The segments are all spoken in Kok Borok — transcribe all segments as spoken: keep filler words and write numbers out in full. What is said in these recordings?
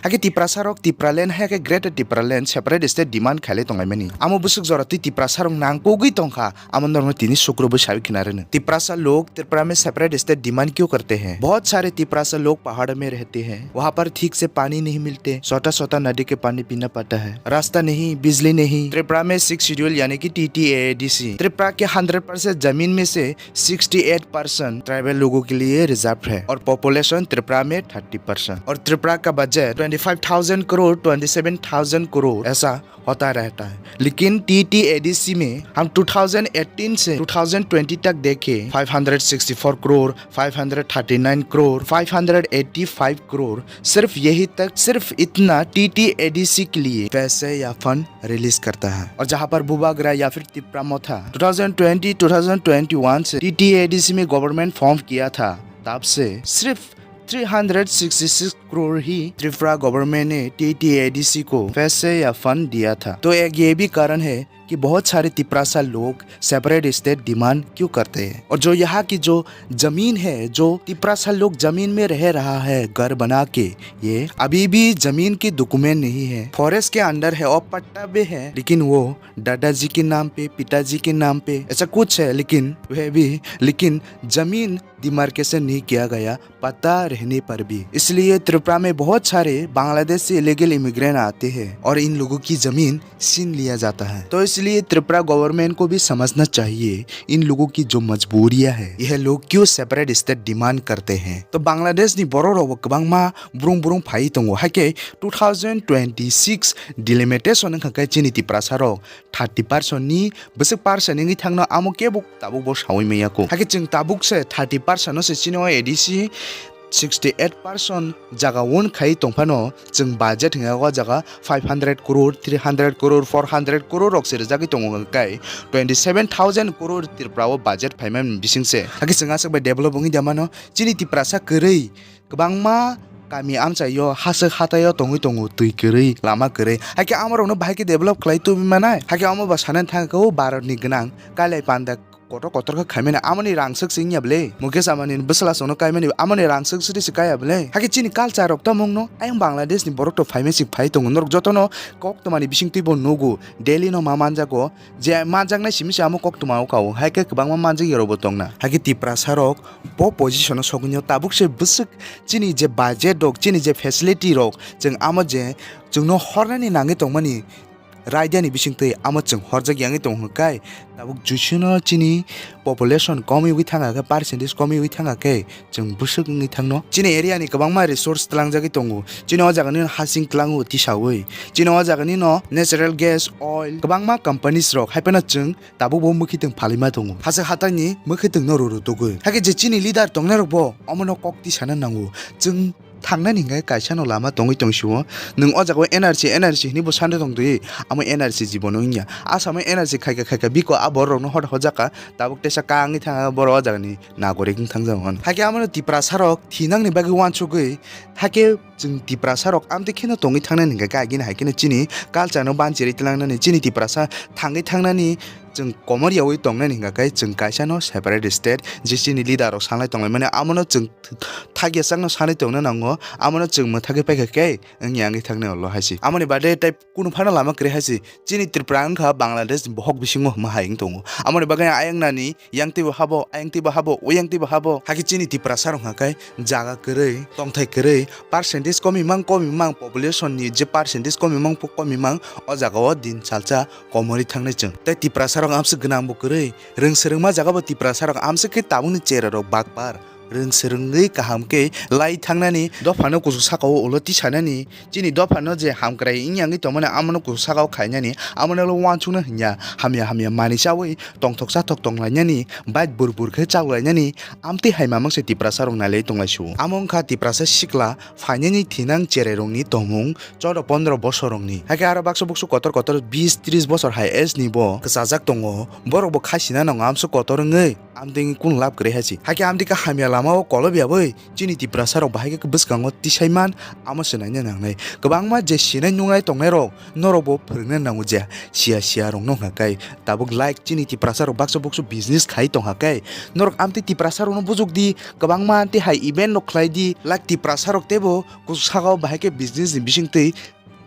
Hakhe Tiprasa rok Tipraland hai khe Greater Tipraland separate state demand khailai tonglaimani. Amo bwswk jora twi Tiprasa rok nang kugwi tongkha, amo norokno tini sukrobo sawi khna rwno. Tiprasa log Tripura में separate state demand क्यों करते हैं? बहुत सारे तिप्रासा लोग पहाड़ में रहते हैं, वहाँ पर ठीक से पानी नहीं मिलते, छोटा छोटा नदी के पानी पीना पड़ता है, रास्ता नहीं, बिजली नहीं। त्रिपुरा में सिक्स शेड्यूल यानी कि टीटीएडीसी त्रिपुरा के हंड्रेड परसेंट जमीन में से सिक्सटी एट परसेंट ट्राइबल लोगों के लिए रिजर्व है और पॉपुलेशन त्रिपुरा में थर्टी परसेंट। और त्रिपुरा का budget twenty five thousand crore, twenty seven thousand crore ऐसा होता रहता है। लेकिन टीटीएडीसी में हम टू थाउजेंड एटीन से टू थाउजेंड ट्वेंटी तक देखें, five hundred sixty four crore, five hundred thirty nine crore, five hundred eighty five crore, सिर्फ यही तक, सिर्फ इतना टीटीएडीसी के लिए पैसे या फंड रिलीज करता है। और जहां पर बुबाग्रा या फिर Tipra Motha two thousand twenty, two thousand twenty one से टीटीएडीसी में गवर्नमेंट फॉर्म किया था, तब से सिर्फ three hundred sixty six crore ही त्रिपुरा गवर्नमेंट ने टीटीएडीसी को पैसे या फंड दिया था। तो एक ये भी कारण है कि बहुत सारे तिप्रासा लोग सेपरेट स्टेट डिमांड क्यों करते हैं। और जो यहाँ की जो जमीन है, जो तिप्रासा लोग जमीन में रह रहा है घर बना के, ये अभी भी जमीन की डॉक्यूमेंट नहीं है, फॉरेस्ट के अंडर है और पट्टा भी है, लेकिन वो दादाजी के नाम पे, पिताजी के नाम पे, ऐसा कुछ है, लेकिन वह भी, लेकिन जमीन डिमार्केशन नहीं किया गया, पता रहने पर भी। इसलिए त्रिपुरा में बहुत सारे बांग्लादेश से इलीगल इमिग्रेंट आते हैं और इन लोगों की जमीन छीन लिया जाता है। तो इसलिए त्रिपुरा गवर्नमेंट को भी समझना चाहिए इन लोगों की जो मजबूरियां है, यह लोग क्यों सेपरेट स्टेट डिमांड करते हैं। तो Bangladesh ni borok rok bo kwbangma brung brung phai tongo, hai khe two thousand twenty six delimitation wngkha khe chini Tiprasa rok thirty percent ni bwswk percent wngwi thangno amo kebo tabuk bo sawi manya kho. Hakhe chwng tabuk se thirty percent no se chini o A D C sixty eight percent jaga wng khai tongphano chwng budget hwnga o jaga five hundred crore, three hundred crore, four hundred crore rok se rwjagwi tongo hwnka khe twenty seven thousand crore Tripura o budget phaimani bising se. Hakhe chwng aswk bai develop wngwi da mano chini Tiprasa kwrwi kwbangma kami amchaio haswk hataio tongwi tongo twi kwrwi lama kwrwi. Hakhe amorokno bahai khe develop khlai tubui manai. Hakhe amo ba sanani thangkhe o Bharat ni gwnang kailai panda kotor kotor khe khaimani amoni rangswk se wngya bwle. Mukesh Ambani ni bwsla songno kaimani amoni rangswk se se kaya bwle. Hakhe chini culture rok tamo wngno ayang Bangladesh ni borok to phaimai se phai tongo. Norok jotono koktwmani bisingtwi bo nugo. Delhi no ma manjago. Je manjaknai simi se amo koktwma o kao. Hakhe kwbangma manjakya rok bo tongna. Hakhe Tiprasa rok bo position o sogwino tabuk se bwswk chini je budget rok, chini je facility rok, chwng amo je chwngno hornani nangwi tongmani raida ni bisingtwi amo chwng horjak yangwi tongo hwnkai tabuk jusino chini population komwi wi thangkha khe, percentage komwi wi thangkha khe chwng bwswk wngwi thangno. Chini area ni kwbangma resource tlangjagwi tongo. Chini o jaga nini hasing tlango tisawi. Chini o jaga nino natural gas, oil, kwbangma companies rok hai phano chwng tabuk bo mwkhitwng phalima tongo. Hachwk hataini mwkhitwng no rw rw tugwi. Hakhe je chini leader tongnai rok bo omono kok tisana nango. Chwng thangnani hingkhe kaisa no lama tongwi tong sio. Nwng o jaga o N R C, N R C hinwi bo sande tong twi. Amo N R C jibono wngya. Asamo N R C khaika khaika biko a borok rokno hot hot jaka. Tabuk tesa kangwi thang borok o jagani nagorik wng thang jagao. Hakhe amo no Tiprasa rok thinangni bagwi wansugwi. Hakhe chwng Tiprasa rok amtwi kheno tongwi thangnani hingkha khe agini hai kheno chini culture no banchirwi tlangnani chini Tiprasa thangwi thangnani chwng komor yawi tongnani hingkha khe chwng kaisa no separate state je chini leader rok sanai tonglai mani amono chwng thakya chakno sanai tongna nango amono chwng mwthagwi paikha khe wngya wngwi thangni ulo hai se amoni bade tei kunu phano lama kwrwi hai se chini Tripura wngkha Bangladesh ni bohok bisingo hwnma hai wng tongo amoni bagwi ayang nani yang twibo habo, ayang twibo habo, uyang twibo habo. Hakhe chini Tiprasa rok hwnka khe jaga kwrwi, tongthai kwrwi, percentage komimang komimang, population ni je percentage komimang po komimang, o jaga o din salsa komorwi thangnai chwng. Tei Tiprasa rok amswk gwnang bo kwrwi, rwng swrwngma jaga bo Tiprasa rok amswk khe tabukni chera rok bakpar. Rwng swrwngwi kaham khe lai thangnani dophano kuchuk saka o ulo tisanani. Chini dophano je hamkrai wngya wngwi tongmani amono kuchuk saka o khainani, amono ulo uansukna hinya, hamya hamya manwi chawi tongthok chathok tonglainani, bike bur bur khe chaklainani, amtwi hai mamang se Tiprasa rok nailai tonglai su. Amo wngkha Tiprasa sikla phainani thinang cherai rokni tongmung chodo pondro bosor rokni. Hakhe aro baksa buksu kotor kotor bis tris bosor hai age ni bo kwchajak tongo, borok bo khaisina nango amswk kotor wngwi. Amtwi kunu lab kwrwi hai se. Hakhe amtwi khe hamya lama Omo kolobya bai chini Tiprasa rok bahai khe bwskango tisai man, amo se naina nangnai. Kwbangma je sinai nungnai tongnai rok norok bo phwrwngna nango je siya siya rok no hwnka khe tabuk like chini Tiprasa rok baksa buksu business khai tongkha khe norok amtwi Tiprasa rok no bujuk di, kwbangma amtwi hai event rok khlai di, like Tiprasa rok teibo kuchuk saka o bahai khe business ni bisingtwi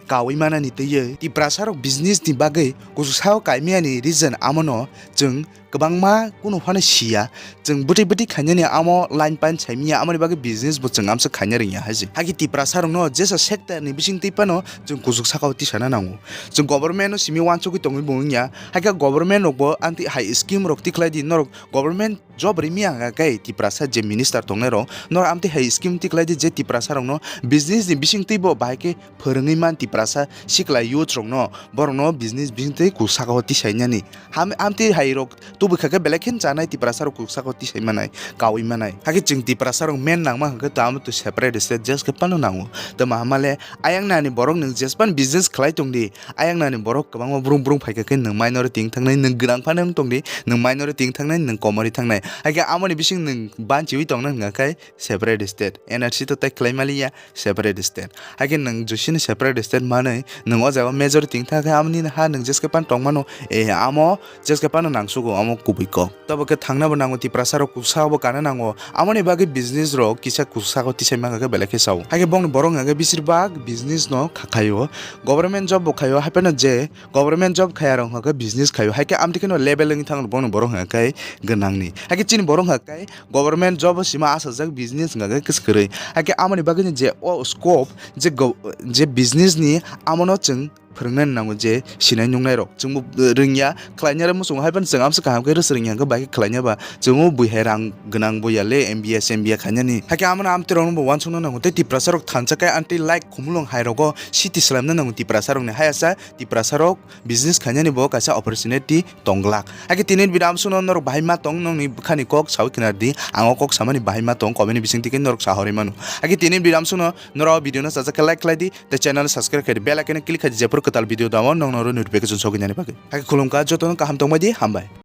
kaui manani twiwi Tiprasa rok business ni bagwi kuchuk saka o kaimiyani reason amono chwng kwbangma kunu phano siya. Chwng bwtwi bwtwi khainani amo line pan saimiya, amoni bagwi business bo chwng amsa khaina rwngya hai se. Hakhe Tiprasa rokno jesa sector ni bisingtwi phano chwng kuchuk saka o tisana nango. Chwng government no simi uansugwi tongwi bo wngya. Hakhe government rok bo amtwi hai scheme rok tikhlai di, norok government job rimiya hwnka khe Tiprasa je minister tongnai rok, norok amtwi hai scheme tikhlai di je Tiprasa rokno business ni bisingtwi bo bahai khe phwrwngwi man Tiprasa sikla youth rokno, borokno business bisingtwi kuchuk saka o tisainani. Ham-, amtwi hai rok tubui kha khe belai khe chanai Tiprasa rok kuchuk saka o tisai manai, kaui manai. Hakhe chwng Tiprasa rok main nangma hwnkhe tamo twi separate state jes khe phano nango. Tamo hamale ayang nani borok nwng jespan business khlai tong di, ayang nani borok kwbangma brung brung phaikha khe nwng minority wng thangnai, nwng gwnang phano wng tong di, nwng minority wng thangnai, nwng komorwi thangnai. Hakhe amoni bising nwng banchiwi tongna hwnka khe separate state, N R C to tei khlai maliya separate state. Hakhe nwng josini separate state manwi nwng o jaga majority wng thangkhe amoni ha nwng jeske pan tongmano, eh, amo jeske pano nangsugo, amo kubui kok. Tobo khe thangna bo nango, Tiprasa rok kuchuk saka bo kana nango, amoni bagwi business rok kisa kuchuk saka tisai mankha khe belai khe sao. Hakhe bongni borok hwnka khe bisir bak business no kha-, khaio, government job bo khaio, haiphano je government job khaya rok hwnka khe business khaio, hakhe amtwi kheno level wngwi thango bongni borok hwnka khe gwnangni. Hakhe chini borok hwnka khe government job o sima asajak business hwnka khe kwswk kwrwi. Hakhe amoni bagwino je o scope je go-, je business ni amono chwng phwrwngna nango je sinai nungnai rok. Chwngbo, eh, rwngya, khlainai rok muchungo hai phano chwng amsa kaham khe rwchwk rwngya hwnkhe bai khe khlainai ba chwngbo bui hai rang gwnang bo ya le M B S M B A khainani. Hakhe amono amtwi rokno bo uansukna nango tei Tiprasa rok thansa khe amtwi like khumulwng hai rogo city swlamna nango Tiprasa rokni. Hayasa Tiprasa rok business khainani bo kaisa opportunity tong glak. Hakhe tini video amsukno norok bahai ma tong, nokni bwkhani kok sawi khna di, ang o kok samani bahai ma tong, comment ni bisingtwi khe norok sahorwi mano. Hakhe tini video amsukno norok o video no chajak khe like khlai di, tei channel subscribe khlai di, bell icon click khlai di, jephuru kwtal video damo nokno oro notification sogwi nani bagwi. Hakhe khulumkha jotono kaham tongbai di, hambai.